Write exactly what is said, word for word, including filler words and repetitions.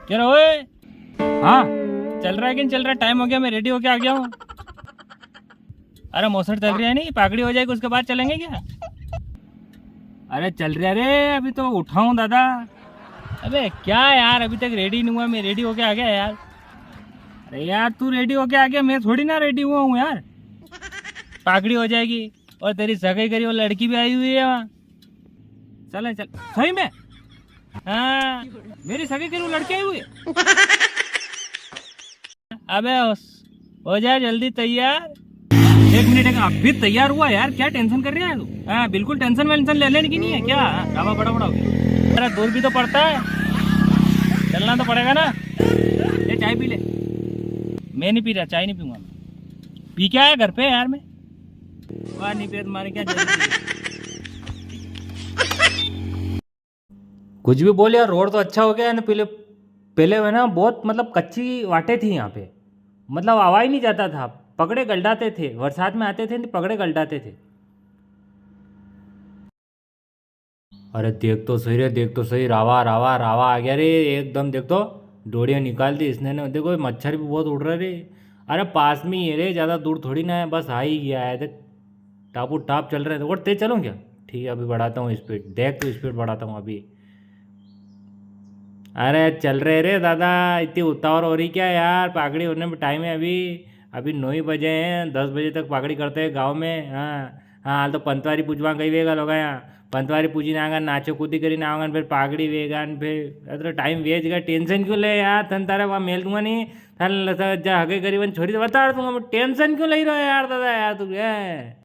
क्या रे ओए? हाँ। चल रहा है कि नहीं चल रहा? टाइम हो गया, मैं रेडी होके आ गया हूँ। अरे मौसर चल रही है नहीं, पागड़ी हो जाएगी, उसके बाद चलेंगे क्या? अरे चल रहा रे, अभी तो उठाऊं दादा। अबे क्या यार, अभी तक रेडी नहीं हुआ, मैं रेडी होके आ गया यार। अरे यार, तू रेडी होके आ गया, मैं थोड़ी ना रेडी हुआ हूँ यार। पागड़ी हो जाएगी। और तेरी सगाई करी वो लड़की भी आई हुई है वहाँ। चल चल। सही में? हाँ, मेरी सगाई करी वो लड़की आई हुई है। अबे हो जाए जल्दी तैयार। एक मिनट, एक, अभी तैयार हुआ यार, क्या टेंशन कर रहा है तू? हाँ, बिल्कुल टेंशन वेंशन ले लेने की नहीं है क्या? हाँ, ढाबा बड़ा बड़ा हो गया। अरे दूर भी तो पड़ता है, चलना तो पड़ेगा ना। ले चाय पी ले। मैं नहीं पी रहा, चाय नहीं पीऊंगा। पी क्या है घर पे यार मैं। वाह, नहीं पिया तो मारे क्या जरूरत है? कुछ भी बोल यार, रोड तो अच्छा हो गया है ना। पहले, पहले है ना, बहुत मतलब कच्ची वाटे थी यहाँ पे, मतलब आवा ही नहीं जाता था, पगड़े गलडाते थे, बरसात में आते थे तो पगड़े गलडाते थे। अरे देख तो सही रे, देख तो सही, रावा रावा रावा आ गया रे एकदम। देख तो डोड़िया निकाल दी इसने ने। देखो मच्छर भी बहुत उड़ रहा रे। अरे पास में ही है रे, ज्यादा दूर थोड़ी ना है, बस आ ही गया है। देख टापू टाप चल रहे हैं। और तेज चलूँ क्या? ठीक है, अभी बढ़ाता हूँ स्पीड, देख तो स्पीड बढ़ाता हूँ अभी। अरे चल रहे रे दादा, इतनी उतावल हो रही क्या यार? पागड़ी होने में टाइम है अभी, अभी नौ ही बजे हैं, दस बजे तक पागड़ी करते हैं गाँव में। हाँ हाँ, हाल तो पंतवारी पूजवा गई वेगा लोग यहाँ। पंतवारी पूजी ना आंगन, नाचो कूदी करी ना आंगन, फिर पागड़ी वेगा न, फिर अतरो टाइम वेस्ट का। टेंशन क्यों ले यार? थन तारा वहाँ मेल दूंगा नहीं। थन लसा जा हगे करीबन छोरी से बता दूंगा, टेंशन क्यों ले रहा है यार दादा यार तू? है